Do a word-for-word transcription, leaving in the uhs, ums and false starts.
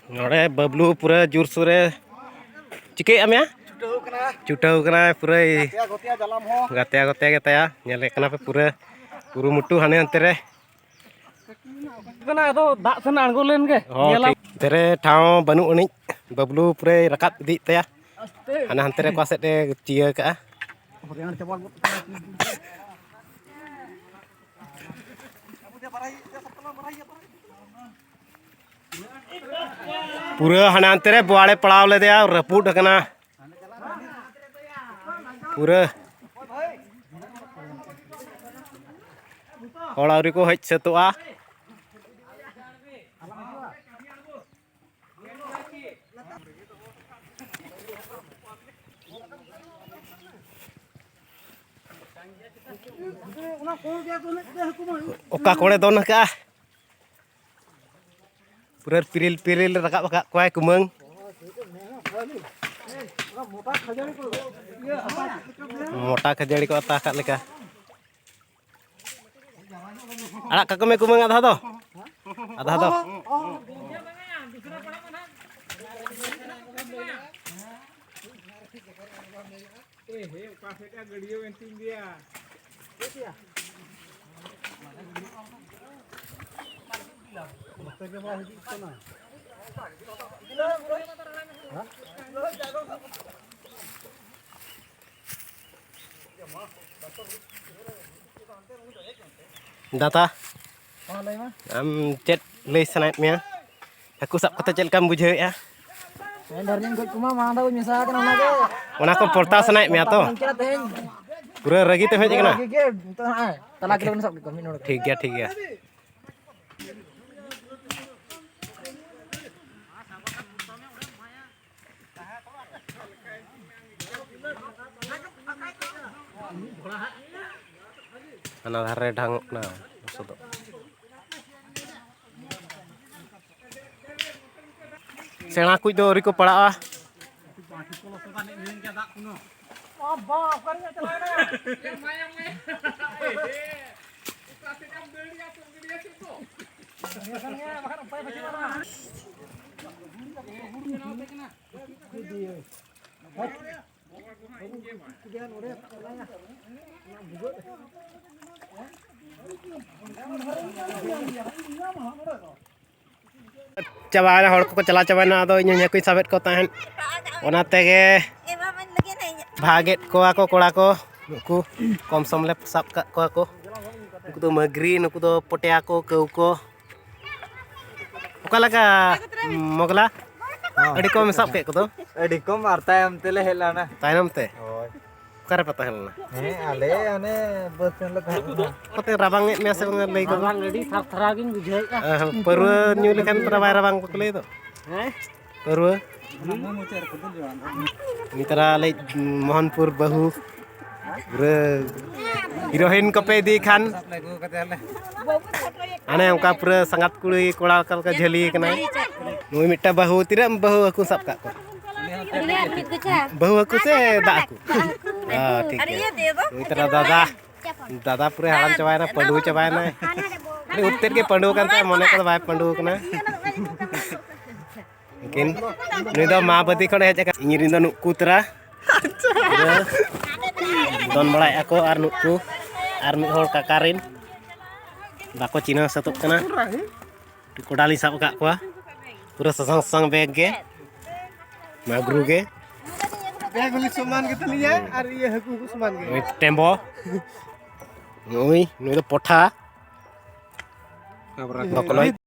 ᱱᱚᱰᱮ ᱵᱟᱹᱵᱞᱩ ᱯᱩᱨᱟᱹ ᱡᱳᱨᱥᱳᱨᱮ ᱪᱤᱠᱟᱹᱭᱮᱫᱼᱟ ᱢᱮᱭᱟ? ᱪᱷᱩᱴᱟᱹᱣ ᱠᱟᱱᱟᱭ ᱯᱩᱨᱟᱹᱭ᱾ ᱜᱟᱛᱮ ᱜᱟᱛᱮ ᱜᱮ ᱛᱟᱭᱟ, ᱧᱮᱞᱮᱫ ᱠᱟᱱᱟ ᱯᱮ ᱯᱩᱨᱟᱹ ᱠᱩᱨᱩᱢᱩᱴᱩ ᱦᱟᱱᱮ ᱦᱟᱱᱛᱮ ᱨᱮ᱾ ᱠᱟᱱᱟ, ᱟᱫᱚ ᱫᱟᱜ ᱥᱮᱱ ᱟᱬᱜᱚ ᱞᱮᱱ ᱜᱮ᱾ ᱦᱚᱸ, ᱧᱮᱞᱟᱢ᱾ ᱴᱷᱤᱠ᱾ ᱛᱮᱨᱮ ᱴᱷᱟᱶ ᱵᱟᱹᱱᱩᱜ ᱟᱹᱱᱤᱡ, ᱵᱟᱹᱵᱞᱩ ᱯᱩᱨᱟᱹᱭ ᱨᱟᱠᱟᱵ ᱤᱫᱤᱭᱮᱫ ᱛᱟᱭᱟ᱾ ᱦᱟᱱᱮ ᱦᱟᱱᱛᱮ ᱨᱮ ᱚᱠᱟ ᱥᱮᱫ ᱮ ᱪᱤᱭᱟᱹ ᱠᱟᱜᱼᱟ᱾ ᱯᱩᱨᱟᱹ ᱦᱟᱱᱮ ᱦᱟᱱᱛᱮ ᱨᱮ ᱵᱚᱣᱟᱲᱮ ᱯᱟᱲᱟᱣ ᱞᱮᱫᱮᱭᱟ, ᱨᱟᱹᱯᱩᱫ ᱟᱠᱟᱱᱟ ᱯᱩᱨᱟᱹ᱾ ᱦᱚᱲ ᱟᱹᱣᱨᱤ ᱠᱚ ᱦᱮᱡ ᱥᱟᱹᱛᱚᱜᱼᱟ᱾ ᱚᱠᱟ ᱠᱚᱬᱮ ᱫᱚᱱ ᱟᱠᱟᱫᱼᱟ? ᱯᱩᱨᱟᱹ ᱯᱤᱨᱤᱞ ᱯᱤᱨᱤᱞ ᱨᱟᱠᱟᱵ ᱟᱠᱟᱫ ᱠᱚᱣᱟᱭ ᱠᱩᱢᱟᱹᱝ᱾ ᱢᱚᱴᱟ ᱠᱷᱟᱹᱡᱟᱹᱲᱤ ᱠᱚ ᱟᱛᱟ ᱟᱠᱟᱫ ᱞᱮᱠᱟ᱾ ᱟᱲᱟᱜ ᱠᱟᱠᱚ ᱢᱮ ᱠᱩᱢᱟᱹᱝ ᱟᱫᱷᱟ ᱫᱚ, ᱟᱫᱷᱟ ᱫᱚ᱾ ᱮ ᱦᱮ, ᱚᱠᱟ ᱥᱮᱫ ᱠᱟ ᱜᱟᱹᱰᱭᱟᱹ ᱢᱮᱱᱛᱮᱧ ᱤᱫᱤᱭᱟ? ᱱᱚᱛᱮ ᱜᱮ ᱵᱟᱭ ᱦᱤᱡᱩᱜ ᱠᱟᱱᱟ᱾ ᱫᱟᱫᱟ, ᱦᱚᱸ, ᱞᱟᱹᱭ ᱢᱮ᱾ ᱟᱢ ᱪᱮᱫ ᱞᱟᱹᱭ ᱥᱟᱱᱟᱭᱮᱫ ᱢᱮᱭᱟ? ᱦᱟᱹᱠᱩ ᱥᱟᱵ ᱠᱟᱛᱮ ᱪᱮᱫ ᱞᱮᱠᱟᱢ ᱵᱩᱡᱷᱟᱹᱣᱮᱫᱼᱟ? ᱦᱮᱸ, ᱰᱷᱮᱨ ᱫᱤᱱ ᱠᱷᱚᱡ ᱠᱚᱢᱟ ᱢᱟᱲᱟᱝ ᱫᱚ ᱵᱟᱹᱧ ᱢᱮᱥᱟ ᱟᱠᱟᱱᱟ, ᱚᱱᱟᱜᱮ᱾ ᱚᱱᱟ ᱠᱚ ᱯᱚᱞᱴᱟᱣ ᱥᱟᱱᱟᱭᱮᱫ ᱢᱮᱭᱟ ᱛᱚ? ᱵᱟᱹᱧ ᱪᱟᱞᱟᱜ ᱛᱮᱦᱮᱧ᱾ ᱯᱩᱨᱟᱹ ᱨᱟᱹᱜᱤ ᱛᱮᱢ ᱦᱮᱡ ᱟᱠᱟᱱᱟ? ᱨᱟᱹᱜᱤ ᱜᱮ, ᱱᱤᱛᱚᱜ ᱱᱚᱜᱼᱚᱭ ᱛᱟᱞᱟ ᱠᱤᱞᱳ ᱜᱟᱱ ᱥᱟᱵ ᱠᱮᱫ ᱠᱚᱣᱟ ᱢᱤᱫ ᱦᱚᱲ᱾ ᱴᱷᱤᱠ ᱜᱮᱭᱟ, ᱴᱷᱤᱠ ᱜᱮᱭᱟ᱾ ᱦᱟᱱᱟ ᱫᱷᱟᱨᱮ ᱰᱷᱟᱝᱚᱜ ᱠᱟᱱᱟ ᱞᱚᱥᱚᱫᱚᱜ᱾ ᱥᱮᱬᱟ ᱠᱩᱡ ᱫᱚ ᱟᱹᱣᱨᱤ ᱠᱚ ᱯᱟᱲᱟᱜᱼᱟ᱾ ᱪᱟᱵᱟᱭᱮᱱᱟ, ᱦᱚᱲ ᱠᱚᱠᱚ ᱪᱟᱞᱟᱣ ᱪᱟᱵᱟᱭᱮᱱᱟ᱾ ᱟᱫᱚ ᱤᱧ ᱦᱚᱸ ᱦᱟᱹᱠᱩᱧ ᱥᱟᱵᱮᱫ ᱠᱚ ᱛᱟᱦᱮᱸᱫ, ᱚᱱᱟ ᱛᱮᱜᱮ ᱵᱷᱟᱜᱮᱫ ᱠᱚᱣᱟ ᱠᱚ ᱠᱚᱲᱟ ᱠᱚ᱾ ᱱᱩᱠᱩ ᱠᱚᱢ ᱥᱚᱢ ᱞᱮ ᱥᱟᱵ ᱠᱟᱜ ᱠᱚᱣᱟ ᱠᱚ᱾ ᱱᱩᱠᱩ ᱫᱚ ᱢᱟᱹᱜᱽᱨᱤ, ᱱᱩᱠᱩ ᱫᱚ ᱯᱚᱴᱮᱭᱟ ᱠᱚ, ᱠᱟᱹᱣ ᱠᱚ᱾ ᱚᱠᱟ ᱞᱮᱠᱟ ᱢᱚᱜᱽᱞᱟ? ᱦᱚᱸ᱾ ᱟᱹᱰᱤ ᱠᱚᱢ ᱥᱟᱵ ᱠᱮᱫ ᱠᱚᱫᱚ? ᱟᱹᱰᱤ ᱠᱚᱢ, ᱟᱨ ᱛᱟᱭᱚᱢ ᱛᱮᱞᱮ ᱦᱮᱡ ᱞᱮᱱᱟ᱾ ᱛᱟᱭᱱᱚᱢ ᱛᱮ? ᱦᱳᱭ᱾ ᱚᱠᱟ ᱨᱮᱯᱮ ᱛᱟᱦᱮᱸ ᱞᱮᱱᱟ? ᱦᱮᱸ, ᱟᱞᱮ ᱚᱱᱮ ᱵᱟᱹᱫᱽ ᱥᱮᱱ ᱞᱮ ᱛᱟᱦᱮᱸ ᱞᱮᱱᱟ᱾ ᱚᱱᱛᱮ ᱨᱟᱵᱟᱝ ᱮᱫ ᱢᱮᱭᱟ ᱥᱮ ᱵᱟᱝ ᱞᱟᱹᱭ ᱠᱚᱢ? ᱨᱟᱵᱟᱝ ᱟᱹᱰᱤ ᱛᱷᱟᱨ ᱛᱷᱟᱨᱟᱣ ᱜᱤᱧ ᱵᱩᱡᱷᱟᱹᱣᱮᱫᱼᱟ᱾ ᱟᱦ, ᱯᱟᱹᱨᱣᱟᱹ ᱧᱩ ᱞᱮᱠᱷᱟᱱ ᱛᱚᱨᱟ ᱵᱟᱭ ᱨᱟᱵᱟᱝ ᱠᱚ ᱞᱟᱹᱭ ᱫᱚ? ᱦᱮᱸ? ᱯᱟᱹᱨᱣᱟᱹ? ᱱᱮᱛᱟᱨ ᱟᱞᱮ ᱢᱳᱦᱚᱱᱯᱩᱨ ᱵᱟᱹᱦᱩ ᱯᱩᱨᱟᱹ ᱦᱤᱨᱳᱭᱤᱱ ᱠᱚᱯᱮ ᱤᱫᱤᱭ ᱠᱷᱟᱱ, ᱦᱟᱱᱮ ᱚᱱᱠᱟ ᱯᱩᱨᱟᱹ ᱥᱟᱸᱜᱟᱛ ᱠᱩᱲᱤ ᱠᱚᱲᱟ ᱚᱠᱟ ᱞᱮᱠᱟ ᱡᱷᱟᱹᱞᱤ ᱠᱟᱱᱟᱭ᱾ ᱱᱩᱭ ᱢᱤᱫᱴᱟᱝ ᱵᱟᱹᱦᱩ, ᱛᱤᱱᱟᱹᱜ ᱵᱟᱹᱦᱩ ᱦᱟᱹᱠᱩ ᱥᱟᱵ ᱠᱟᱜ ᱠᱚᱣᱟ? ᱵᱟᱹᱦᱩ ᱦᱟᱹᱠᱩ ᱥᱮ ᱫᱟᱜ ᱦᱟᱹᱠᱩ? ᱦᱮᱸ, ᱴᱷᱤᱠ ᱜᱮᱭᱟ᱾ ᱱᱩᱭ ᱛᱟᱨᱟ ᱫᱟᱫᱟ, ᱫᱟᱫᱟ ᱯᱩᱨᱟᱹ ᱦᱟᱲᱟᱢ ᱪᱟᱵᱟᱭᱮᱱᱟ, ᱯᱟᱹᱰᱩ ᱪᱟᱵᱟᱭᱮᱱᱟᱭ᱾ ᱟᱹᱰᱤ ᱩᱛᱟᱹᱨ ᱜᱮ ᱯᱟᱹᱰᱩ ᱟᱠᱟᱱ ᱛᱟᱭᱟ, ᱢᱚᱱᱮ ᱠᱚᱫᱚ ᱵᱟᱭ ᱯᱟᱹᱰᱩ ᱟᱠᱟᱱᱟ᱾ ᱞᱮᱠᱤᱱ ᱱᱩᱭ ᱫᱚ ᱢᱟ ᱵᱟᱹᱫᱤ ᱠᱷᱚᱱ ᱦᱮᱡ ᱟᱠᱟᱱ, ᱤᱧ ᱨᱮᱱ ᱫᱚ ᱱᱩᱠᱩ ᱛᱟᱨᱟ᱾ ᱯᱩᱨᱟᱹ ᱫᱚᱱ ᱵᱟᱲᱟᱭᱮᱫᱼᱟ ᱠᱚ ᱟᱨ ᱱᱩᱠᱩ ᱟᱨ ᱢᱤᱫ ᱦᱚᱲ ᱠᱟᱠᱟ ᱨᱮᱱ ᱵᱟᱠᱚ ᱪᱤᱱᱦᱟᱹᱣ ᱥᱟᱹᱛᱚᱜ ᱠᱟᱱᱟ᱾ ᱠᱚᱰᱟ ᱞᱤᱧ ᱥᱟᱵ ᱟᱠᱟᱫ ᱠᱚᱣᱟ, ᱯᱩᱨᱟᱹ ᱥᱟᱥᱟᱝ ᱥᱟᱥᱟᱝ ᱵᱮᱜᱽ ᱜᱮ, ᱢᱟᱜᱽᱨᱩ ᱜᱮ᱾ ᱵᱮᱜᱽ ᱦᱚᱸᱞᱤᱧ ᱥᱚᱢᱟᱱ ᱜᱮᱛᱟᱞᱤᱧᱟ ᱟᱨ ᱤᱭᱟᱹ ᱦᱟᱹᱠᱩ ᱦᱚᱸᱠᱚ ᱥᱚᱢᱟᱱ ᱜᱮᱭᱟ᱾ ᱱᱩᱭ ᱴᱮᱢᱵᱚ, ᱱᱩᱭ, ᱱᱩᱭ ᱫᱚ ᱯᱚᱴᱷᱟ᱾ ᱵᱚᱠᱞᱚᱡ᱾